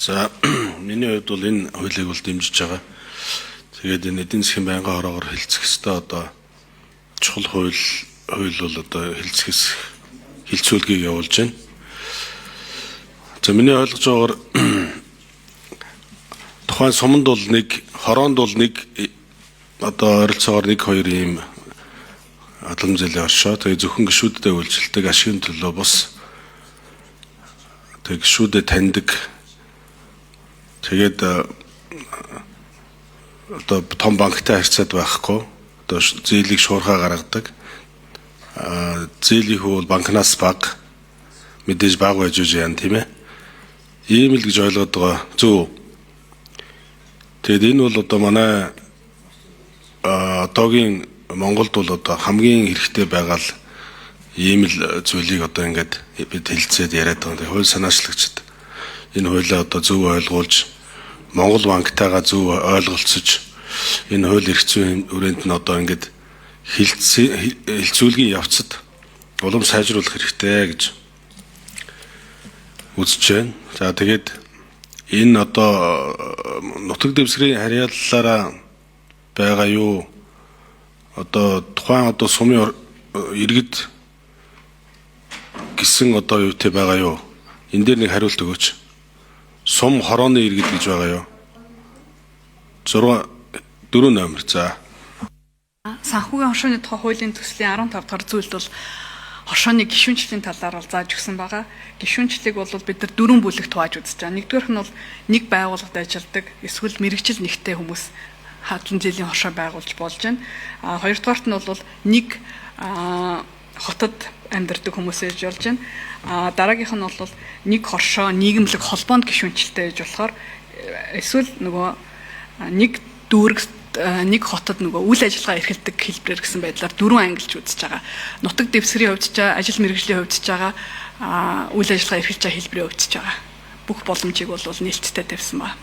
За, миний хувьд бол энэ хуулийг бол дэмжиж байгаа. Тэгээд энэ эдийн засгийн байнгын хороогоор хэлцэх ёстой одоо чухал хууль бол одоо хэлцэх хилцүүлгийг явуулж байна. За, миний ойлгож байгаагаар тухайн суманд бол нэг, хороонд бол нэг, одоо ойролцоогоор 1 2 ийм хадлан зээлийн оршоо. Тэгээ зөвхөн гишүүдтэй үйлчилдэг, ашигын төлөө бус. Тэгээ гишүүдэд таньдаг. Тэгээд одоо том банктай харьцаад байхгүй. Одоо зээлийг шуурхаа гаргадаг. Зээлийн хүү бол банкнаас бага. Мэдээж бага байж үж яан, тийм ээ. Ийм л гэж ойлгоод байгаа. Зөв. Тэгээд энэ бол одоо манай одоогийн Монголд бол одоо хамгийн хэрэгтэй байгаа л ийм л зүйлийг одоо ингээд бид хэлцээд яриад байгаа. Тэгээд хууль санаачлагчид энэ хуулиа одоо зөв ойлгуулж, Монгол банктайгаа зөв ойлголцож, энэ хууль эрх зүйн хүрээнд нь одоо ингээд хэлцүүлгийн явцад улам сайжруулах хэрэгтэй гэж үзэж байна. За, тэгээд энэ одоо нутаг дэвсгэрийн харьяаллаараа байгаа юу, одоо тухайн одоо сумын иргэд гэсэн одоо юутай байгаа юу? Энэ дээр нэг хариулт өгөөч. Сум хорооны иргэд гэж байгаа юу? 6 4 номер. За. Санхүүгийн хоршооны тухай хуулийн төслийн 15 дахь зүйлд бол хоршооны гишүүнчлийн талаар бол зааж өгсөн байгаа. Гишүүнчлийг бол бид нар дөрвөн бүлэгт хувааж үзэж байгаа. Нэгдүгээрх нь бол нэг байгууллагад ажилладаг эсвэл мэргэжил нэгтэй хүмүүс хадлан зээлийн хоршоо байгуулж болж байна. А хоёрдугаарт нь бол нэг хотод амьдардаг хүмүүс ээж болж байна. А дараагийнх нь бол нэг хоршоо нийгэмлэг холбоонд гишүүнчлэлтэй ээж болохоор, эсвэл нөгөө нэг дүүрэг, нэг хотод нөгөө үйл ажиллагаа эрхэлдэг хэлбэрээр гэсэн байдлаар дөрвөн ангилж үзэж байгаа. Нутаг дэвсгэрийн хувьд ч, ажил мэргэжлийн хувьд ч байгаа, үйл ажиллагаа эрхэлж байгаа хэлбэрийн хувьд ч байгаа. Бүх боломжийг бол нээлттэй тавьсан байна.